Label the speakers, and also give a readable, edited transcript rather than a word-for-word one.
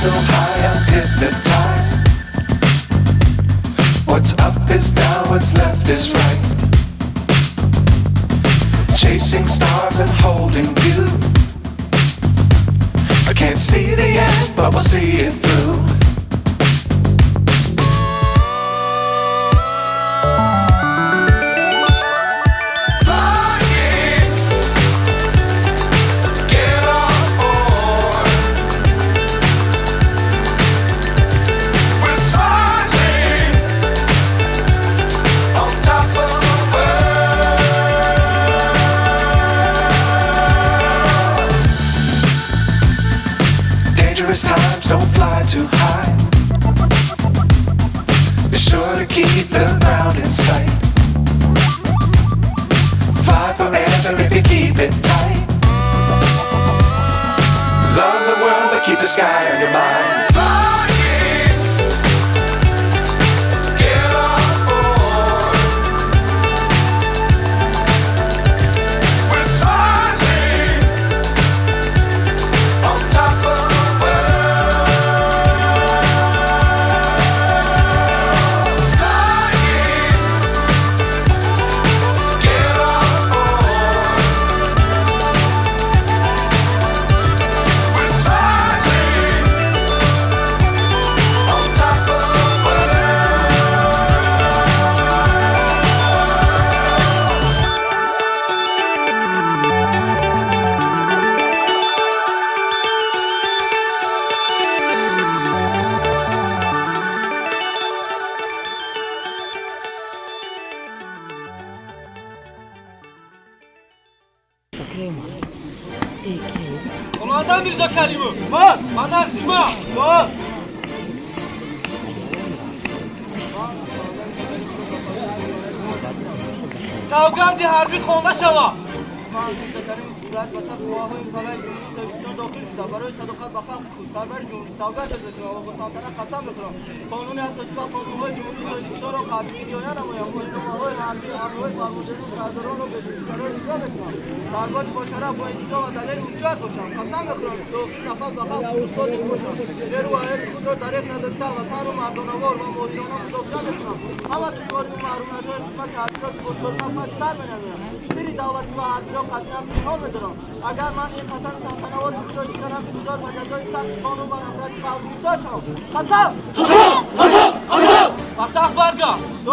Speaker 1: So high, I'm hypnotized. What's up is down, what's left is right. Chasing stars and holding you. I can't see the end, but we'll see it through. Flying, get on board. We're smiling on top of the world. Dangerous times, don't fly too high. Be sure to keep the ground in sight. Fly forever if you keep it tight. Love the world, but keep the sky on your mind. Flying, get on board. We're smiling on top of the world. Flying, get on board. We're smiling on top of the world.
Speaker 2: Командан Мирзо Каримов. Боз, мандар Сима. Боз. Савганди ҳарбӣ хонда шавад.
Speaker 3: Ман Мирзо Каримов сурат ба сафи қувваҳои мусаллаҳи Ҷумҳурии Тоҷикистон дохил шуда, барои садоқат ба халқи худ, сарвари ҷумҳурӣ савганд ёд мекунам ва бо тантана қасам мехӯрам. Қонуни асосӣ ва қонунҳои Ҷумҳурии Тоҷикистонро қатъӣ риоя намоям. Оинномаҳои ҳарбӣ, амрҳои фармондеҳӣ ва сардоронро бедурустгарой иҷро мекунам. Сарбози бошараф, бо интизом ва далели ҳушёр бошам. Қасам мехӯрам, ки то охири нафас ба халқи худ содиқ бошам. Нерӯ ва ҳаёти худро дареғ надошта, ватанро мардонавор ва моҳирона мудофиа мекунам. Ҳама душвориву маҳрумиятҳои хидмати ҳарбиро сипосгорона паси сар менамоям. Сирри давлатӣ ва ҳарбиро қатъиян пинҳон медорам. Агар ман ин қасами тантанавори худро шиканам, бигузор ба ҷазои сахти қонун ва нафрати халқ гирифтор шавам. Қасам!
Speaker 2: Ба саф баргам.
Speaker 3: Ду.